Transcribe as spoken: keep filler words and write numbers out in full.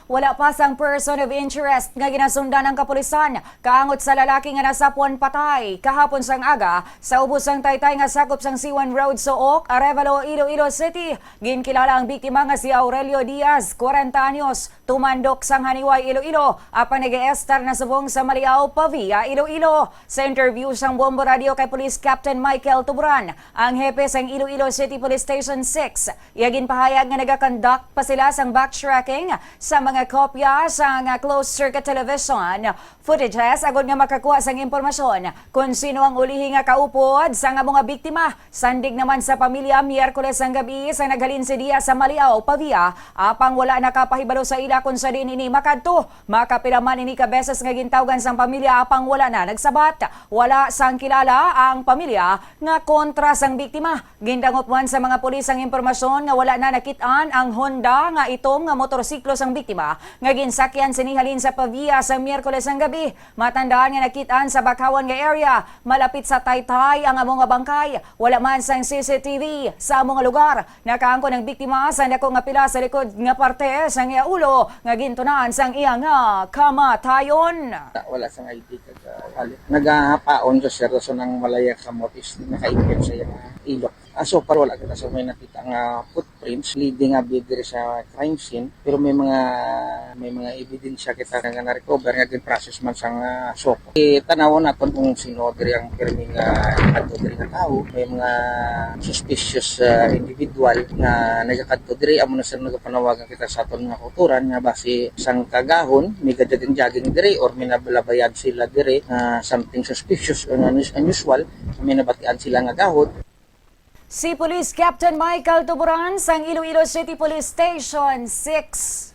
Wala pa sang person of interest nga ginasundan ang kapulisan kaangot sa lalaki nga nasapwan patay kahapon sang aga sa ubos sang taytay nga sakop sang Siwan Road, Sook, Arevalo, Iloilo City. Ginkilala ang biktima nga si Aurelio Diaz, kwarenta anyos, tumandok sang Haniway, Iloilo, apang nag-estar na subong sa Maliao, Pavia, Iloilo. Sa interview sang Bombo Radio kay Police Captain Michael Tuburan, ang hepe sang Iloilo City Police Station six, iya ginpahayag nga nagakonduct pa sila sang backtracking sa mga kopya sang closed-circuit television footages agod nga makakuha sang impormasyon kon sino ang ulihi nga kaupod sang amo nga biktima. Sandig naman sa pamilya, Miyerkules sang gab-i sa naghalin si Diaz sa Maliao, Pavia, apang wala nakapahibalo sa ila kon sa diin ini makadto. Makapila man ini ka beses nga gintawgan sang pamilya apang wala na nagsabat. Wala sang kilala ang pamilya nga kontra sang biktima. Gindangot man sa mga pulis ang impormasyon nga wala na nakit-an ang Honda nga itom nga motorsiklo sang biktima nga ginsakyan sini halin sa Pavia sa Miyerkules sang gab-i. Matandaan nga nakit-an sa Bakawan nga area, malapit sa Taytay ang amo nga bangkay. Wala man sang C C T V sa amo nga lugar. Nakaangkon ang biktima sang dako nga pila sa likod nga parte sang iya ulo nga gintunaan sang iya nga kamatayon. Wala sang I D kag, ah, wallet. Nagahapaon sa sir, so nang malaya kamot is nakaipit sa iya ilok. Ah, so far wala kita sa may nakita nga footprints leading abi diri sa crime scene, pero may mga, may mga ebidensya kita nga na-recover nga gin-process man sang, ah, SOCO. Itanawon naton kung sino diri ang pirmi nga adto diri nga tawo. May mga suspicious, ah, individual nga nagakadto diri, amo na sir nagapanawagan kita sa aton nga kauturan nga basi sang kagahon may ga-jogging-jogging diri or may nabalabayad sila diri nga something suspicious or unus-, unusual, may nabatian sila nga gahod. Si Police Captain Michael Tuburan sang Iloilo City Police Station six.